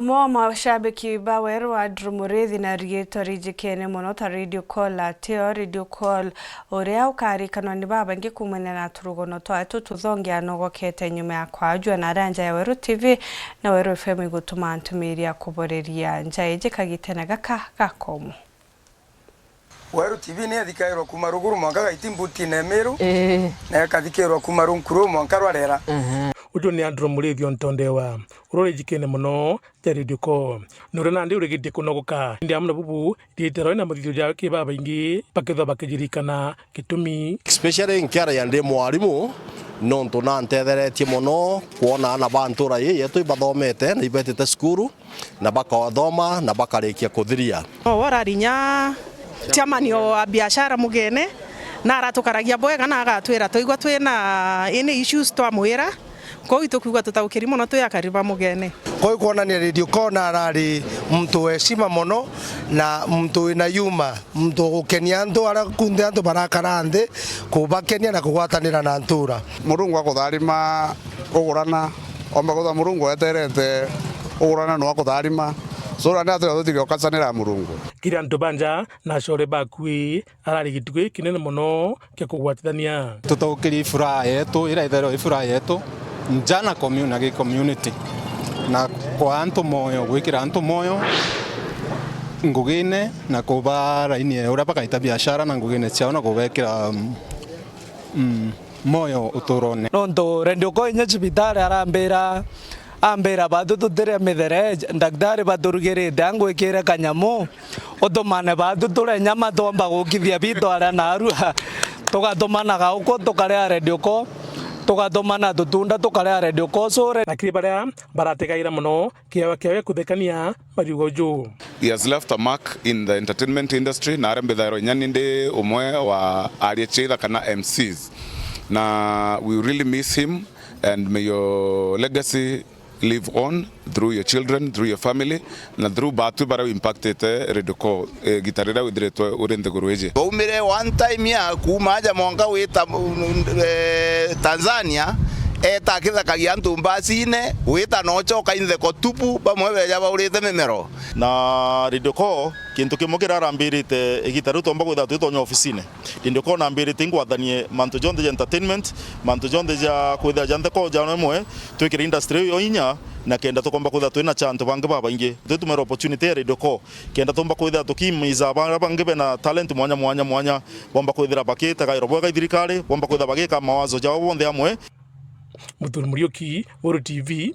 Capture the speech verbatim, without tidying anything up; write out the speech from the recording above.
Mo mashabiki ba Weru wa Andrew Muriithi na riitwa rijikene mono ta Radio Call atio, Radio Call uria ukarikanwa ni babaingi kumania na turugono twae tututhongia nogokete nyuma ya kwajua na aria nja ya Weru T V na Weru F M igutuma ntumiria kuboreria nja iji kagitene gaka gakomu. Weru T V ni ethikairwa kuma ruguru mwanka gaiti mbutine Miru, Ii. na ekathikirwa kuma runkuru mwanka rwarera. Aha. Uju ni Andrew Muriithi o ntondewa, uria uri jikene mono ja Radio Call. Ni uria nandi urigitie kunogoka. Indi amwe na bubu, riitwa rioe na mathithio jawe ki babaingi, bakethwa bakijirikana gitumi. Especially nkiaragia ndi mwarimu, nontu nantetheretie mono kwona aana ba ntura ii yetu ibathomete na ibetite cukuru. Na bakathoma na bakarikia kuthiria. No, we urarinya chairman wa biashara Mugene, na aratukaragia bwega na agatwira twaigua twina any issues twamwira. Kwou itukwigua tutaukiri mono twi akari ba Mugene. Kwou kwonania Radio Call arari muntu wa heshima mono na muntu wina yuma, muntu wa gukenia antu aria kunthe antu barakara nthi, kubakenia na kugwatanira na ntura. Murungu akutharima. Ugurana, omba kwithwa Murungu eterete ugurana nwa kutharima. So, na ni atwira tutige ukacanira Murungu. Kiri antu ba nja na acore baku ii, arari gitugi kinene mono kia kugwatithania. Tutaukirie furaha yetu, ira itherwa i furaha yetu, nja na commu-, na gi community. Na kwa antu moyo, gwikira antu moyo ngugine, na kuba raini ya uria bakaita biashara na ngugine ciao, na kubekira, mm, mm, moyo uturone. Nontu rendi uko inya cibitari arambira, ambira, "Bathu tutire mithere, ndaktari baturugirite, angwikire kanyamu, utumane bathu ture nyama twomba gukithia bitu aria narua." Tugatumana gauku tukaria rendi uko, tugatumana tutunda tukaria rendi uko, so re- Na kiri baria barategaira mono kiawe, kiawe kuthekania mariugo ju. He has left a mark in the entertainment industry, na aria mbithairwa inya ni ndi umwe wa aria ciitha kana M Cs. Na we really miss him, and may your legacy live on through your children, through your family, na through batwi baria impactite Radio Call, eh, gita riria withiritwe uri nthiguru iji. Baumire one time ya kuuma aja mwanka wita, eh, Tanzania, eta akithakagia antu mbasine, wita nochoka intheko tupu, bamwe beja baurite mimero. Na Radio Call, kintu kimwe kiria arambirite igita riu twomba kwithirwa twitonya ofisine. Indi ukoona mbirite ingwathanie mantu jonthe ja entertainment, mantu jonthe ja kwithira ja ntheko ja imwe, twikire industry iu yo inya, na kenda tukomba kwithira twina cha antu bangi babaingi. Twitumira opportunity ya Radio Call, kenda tumba kwithira tukimiza baria bangi bena talent mwanya, mwanya, mwanya, bomba kwithira bakitagairwa bwega i thirikari, bomba kwithira bagika mawazo jao bonthe amwe. Muthuri Muriuki, Weru T V.